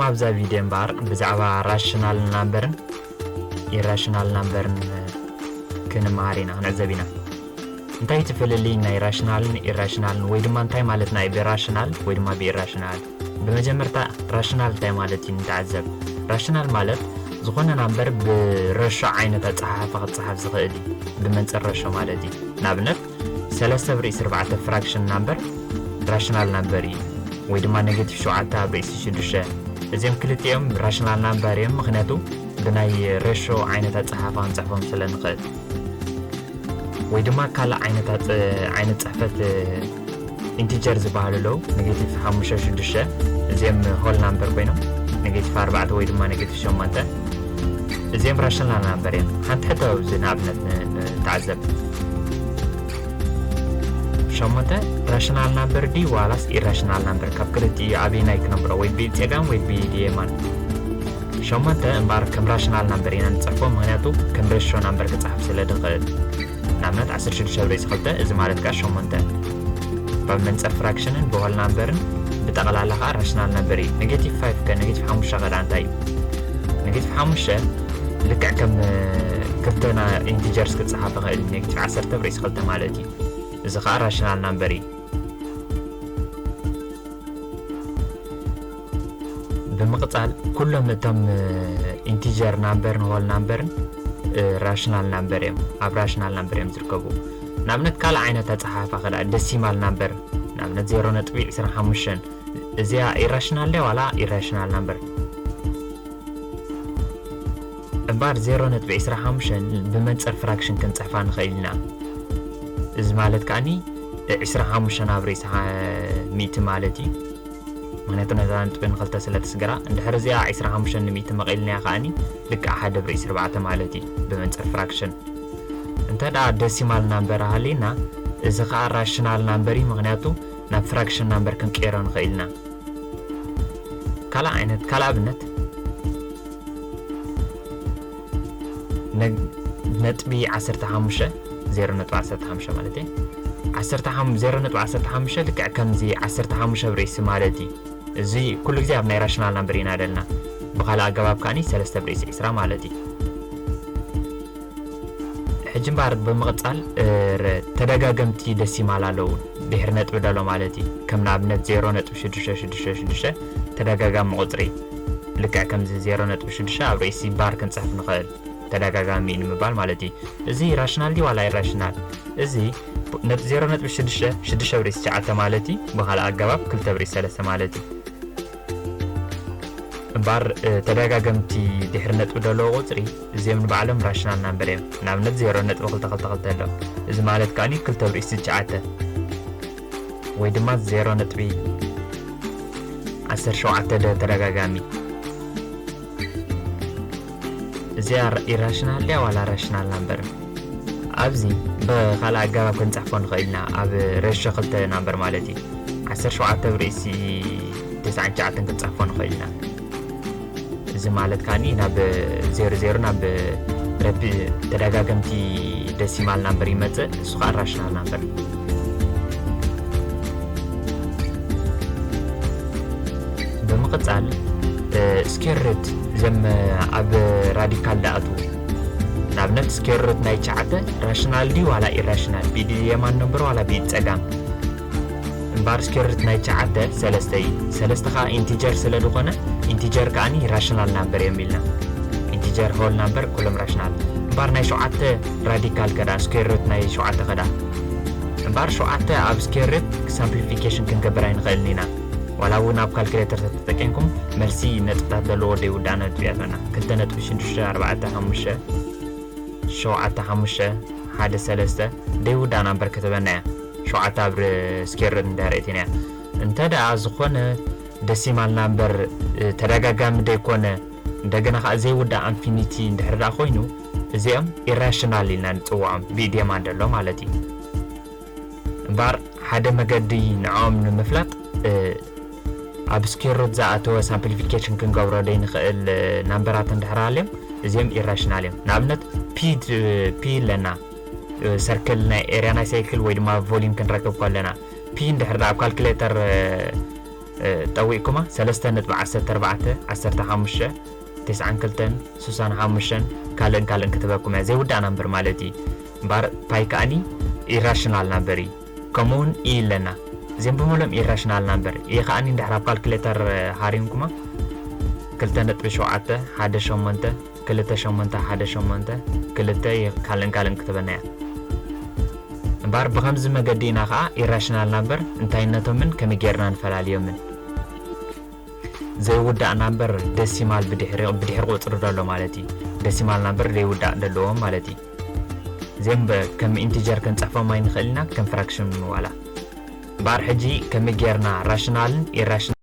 ኣብዛ ቪድዮ እምበኣር ብዛዕባ ራሽናል ናምበርን ኢራሽናል ናምበርን ክንመሃር ኢና፣ ክንዕዘብ ኢና። እንታይ እቲ ፍልልይ ናይ ራሽናልን ኢራሽናልን፣ ወይ ድማ እንታይ ማለትና እዩ ብራሽናል ወይ ድማ ብኢራሽናል? ብመጀመርታ ራሽናል እንታይ ማለት እዩ ንተዓዘብ። ራሽናል ማለት ዝኾነ ናምበር ብረሾ ዓይነት ኣጸሓሕፋ ክጸሓፍ ዝኽእል እዩ፣ ብመንጽር ረሾ ማለት እዩ። ንኣብነት ሰለስተ ብርእሲ ኣርባዕተ ፍራክሽን ናምበር ራሽናል ናምበር እዩ፣ ወይ ድማ ኔጌቲቭ ሸውዓተ ኣብ ርእሲ ሽዱሽተ። እዚኦም ክልቲኦም ራሽናል ናምበር እዮም፣ ምኽንያቱ ብናይ ሬሾ ዓይነት ኣጸሓሕፋ ክንጽሕፎም ስለ ንኽእል። ወይ ድማ ካልእ ዓይነት ኣጽ-፣ ዓይነት ጽሕፈት ኢንቲጀር ዝበሃሉ ኣለዉ። ኔጌቲቭ ሓሙሽተ ሽዱሽተ፣ እዚኦም ሆል ናምበር ኮይኖም፣ ኔጌቲቭ ኣርባዕተ ወይ ድማ ኔጌቲቭ ሸሞንተ፣ እዚኦም ራሽናል ናምበር እዮም። ሓንቲ ሕቶ ኣብዚ ንኣብነት ን-፣ ንተዓዘብ። ሸሞንተ ራሽናል ናምበር ድዩ ዋላስ ኢራሽናል ናምበር? ካብ ክልቲኡ ኣበየናይ ክነብሮ? ወይ ብኢድ ጸጋም ወይ ብኢድ የማን? ሸሞንተ እምበኣር ከም ራሽናል ናምበር ኢና ንጽሕፎ፣ ምኽንያቱ ከም ሬሾ ናምበር ክጸሓፍ ስለ ድኽእል። ንኣብነት ዓሰርተ ሽዱሽተ ኣብ ርእሲ ክልተ፣ እዚ ማለት ከኣ ሸሞንተ። ብመንጽር ፍራክሽንን ብሆል ናምበርን ብጠቕላላ ከኣ ራሽናል ናምበር እዩ። ኔጌቲቭ ፋይቭ ከ፣ ኔጌቲቭ ሓሙሽተ ከ ደኣ እንታይ እዩ? ኔጌቲቭ ሓሙሽተ ልክዕ ከም ክልተና ኢንቲጀርስ ክጸሓፍ ይኽእል እዩ። ኔጌቲቭ ዓሰርተ ኣብ ርእሲ ክልተ ማለት እዩ። እዚ ከኣ ራሽናል ናምበር እዩ። ብምቕጻል ኩሎም እቶም ኢንቲጀር ናምበርን ሆል ናምበርን ራሽናል ናምበር እዮም፣ ኣብ ራሽናል ናምበር እዮም ዝርከቡ። ንኣብነት ካልእ ዓይነት ኣጸሓሕፋ ከዳ ደሲማል ናምበር፣ ንኣብነት ዜሮ ነጥቢ ዕስራን ሓሙሽተን፣ እዚኣ ኢራሽናል ድያ ዋላ ኢራሽናል ናምበር? እምበኣር ዜሮ ነጥቢ ዕስራን ሓሙሽተን ብመንጽር ፍራክሽን ክንጽሕፋ ንኽእል ኢና። እዚ ማለት ከኣኒ ዕስራን ሓሙሽተን ኣብ ርእሲ ሓ-፣ ሚእቲ ማለት እዩ። ምኽንያቱ ነዛ ነጥቢ ንኽልተ ስለ ትስግራ፣ እንድሕር እዚኣ ዕስራን ሓሙሽተን ንሚእቲ መቒልናያ ከኣኒ ልክዕ ሓደ ብርእሲ ኣርባዕተ ማለት እዩ ብመንጽር ፍራክሽን። እንተ ደኣ ደሲማል ናምበር ሃልዩና፣ እዚ ኸኣ ራሽናል ናምበር እዩ፣ ምኽንያቱ ናብ ፍራክሽን ናምበር ክንቀይሮ ንኽእል ኢና። ካልእ ዓይነት፣ ካልእ ኣብነት፣ ነግ-፣ ነጥቢ ዓሰርተ ሓሙሽተ፣ ዜሮ ነጥቢ ዓሰርተ ሓሙሽተ ማለት እዩ። ዓሰርተ ሓሙሽተ፣ ዜሮ ነጥቢ ዓሰርተ ሓሙሽተ ልክዕ ከምዚ ዓሰርተ ሓሙሽተ ኣብ ርእሲ ማለት እዩ። እዚ ኩሉ ግዜ ኣብ ናይ ራሽናል ናምበር ኢና ደልና። ብኻልእ ኣገባብ ከኣኒ ሰለስተ ኣብ ርእሲ ዕስራ ማለት እዩ። ሕጂ እምበኣር ብምቕጻል፣ እ፣ ረ-፣ ተደጋገምቲ ደሲማል ኣለዉ። ድሕሪ ነጥቢ ደሎ ማለት እዩ። ከም ንኣብነት ዜሮ ነጥቢ ሽዱሽተ ሽዱሽተ ሽዱሽተ ተደጋጋሚ ቁጽሪ። ልክዕ ከምዚ ዜሮ ነጥቢ ሽዱሽተ ኣብ ርእሲ ባር ክንጽሕፍ ንኽእል። ተደጋጋሚ እዩ ንምባል ማለት እዩ። እዚ ራሽናል ድዩ ዋላ ኢራሽናል? እዚ ነ-፣ ዜሮ ነጥቢ ሽዱሽተ ሽዱሽተ ኣብ ርእሲ ትሽዓተ ማለት እዩ። ብኻልእ ኣገባብ ክልተ ኣብ ርእሲ ሰለስተ ማለት እዩ። እምበኣር፣ እ፣ ተደጋገምቲ ድሕሪ ነጥቢ ዘለዎ ቁጽሪ፣ እዚኦም ንባዕሎም ራሽናል ናምበር እዮም። ንኣብነት ዜሮ ነጥቢ ክልተ ክልተ ክልተ ኣሎ። እዚ ማለት ከኣኒ ክልተ ኣብ ርእሲ ትሽዓተ ወይ ድማ ዜሮ ነጥቢ ዓሰርተ ሸውዓተ ደ-፣ ተደጋጋሚ። እዚኣ ራ-፣ ኢራሽናል ድያ ዋላ ራሽናል ናምበር? ኣብዚ ብኻልእ ኣገባብ ክንጽሕፎ ንኽእል ኢና፣ ኣብ ሬሾ ክልተ ናምበር ማለት እዩ። ዓሰርተ ሸውዓተ ኣብ ርእሲ ተስዓን ትሽዓተን ክንጽሕፎ ንኽእል ኢና። እዚ ማለት ከኣኒ ናብ ዜሮ ዜሮ ናብ ረቢ ተደጋገምቲ ደሲማል ናምበር ይመጽእ፣ እሱ ኸኣ ራሽናል ናምበር። ብምቕጻል፣ እ፣ ስኬር ሩት ዘም ኣብ ራዲካል ደኣትዉ። ንኣብነት ስኬር ሩት ናይ ትሽዓተ ራሽናል ድዩ ዋላ ኢራሽናል? ብኢድ የማን ነንብሮ ዋላ ብኢድ ጸጋም? እምበኣር ስኬር ሩት ናይ ትሽዓተ ሰለስተ እዩ። ሰለስተ ኸኣ ኢንቲጀር ስለ ዝኾነ፣ ኢንቲጀር ከኣኒ ራሽናል ናምበር እዮም ኢልና። ኢንቲጀር ሆል ናምበር ኩሎም ራሽናል። እምበኣር ናይ ሸውዓተ ራዲካል ከዳ፣ ስኬር ሩት ናይ ሸውዓተ ከዳ። እምበኣር ሸውዓተ ኣብ ስኬር ሩት ሳምፕሊፊኬሽን ክንገብር ኣይንኽእልን ኢና። ዋላ እውን ኣብ ካልኩሌተር ተተጠቂምኩም መልሲ ነጥብታት ዘለዎ ዘይውዳእ ነጥቢ እያ ትበና። ክልተ ነጥቢ ሽዱሽተ ኣርባዕተ ሓሙሽተ ሸውዓተ ሓሙሽተ ሓደ ሰለስተ ዘይውዳእ ናምበር ክትበና እያ። ሸውዓተ ኣብ ስኬር ሩት እንድሕር ኣእቲናያ። እንተ ደኣ ዝኾነ ደሲማል ናምበር፣ እ፣ ተደጋጋሚ ዘይኮነ፣ እንደገና ኸኣ ዘይውዳእ ኣንፊኒቲ እንድሕር ደኣ ኮይኑ፣ እዚኦም ኢራሽናል ኢልና ንጽውዖም፣ ብኢድ የማን ዘሎ ማለት እዩ። እምበኣር ሓደ መገዲ ንዕኦም ንምፍላጥ፣ እ፣ ኣብ ስኬር ሩት ዝኣተወ ሳምፕሊፊኬሽን ክንገብሮ ዘይንኽእል፣ እ፣ ናምበራት እንድሕር ሃልዮም፣ እዚኦም ኢራሽናል እዮም። ንኣብነት ፒ፣ ፒ ኣለና፣ እ፣ ሰርክል ናይ ኤርያ ናይ ሳይክል ወይ ድማ ቮሊዩም ክንረክብ ከለና፣ ፒ እንድሕር ደኣ ኣብ ካልኩሌተር፣ እ፣ ጠዊቕኩማ ሰለስተ ነጥቢ ዓሰርተ ኣርባዕተ፣ ዓሰርተ ሓሙሽተ፣ ተስዓን ክልተን፣ ስሳን ሓሙሽተን፣ ካልእን ካልእን ክትበኩም እያ። ዘይውዳእ ናምበር ማለት እዩ። እምበኣር ፓይ ከኣኒ ኢራሽናል ናምበር እዩ። ከምኡ እውን ኢ ኣለና። እዚኦም ብምሎም ኢራሽናል ናምበር። ኢ ከኣኒ እንድሕር ኣብ ካልኩሌተር ሃሪምኩማ ክልተ ነጥቢ ሸውዓተ፣ ሓደ ሸሞንተ፣ ክልተ ሸሞንተ፣ ሓደ ሸሞንተ፣ ክልተ፣ ካልእን ካልእን ክትበና እያ። እምበኣር ብኸምዚ መገዲ ኢና ኸዓ ኢራሽናል ናምበር እንታይነቶምን ከመይ ጌርና ንፈላልዮምን። ዘይውዳእ ናምበር ደሲማል ብድሕሪ ብድሕሪ ቁፅሪ ዘሎ ማለት እዩ። ደሲማል ናምበር ዘይውዳእ ዘለዎም ማለት እዩ። እዚኦም ከም ኢንቲጀር ክንፅሕፎም ኣይንኽእል ኢና፣ ከም ፍራክሽን ዋላ። እምበኣር ሕጂ ከመይ ጌርና ራሽናልን ኢራሽናል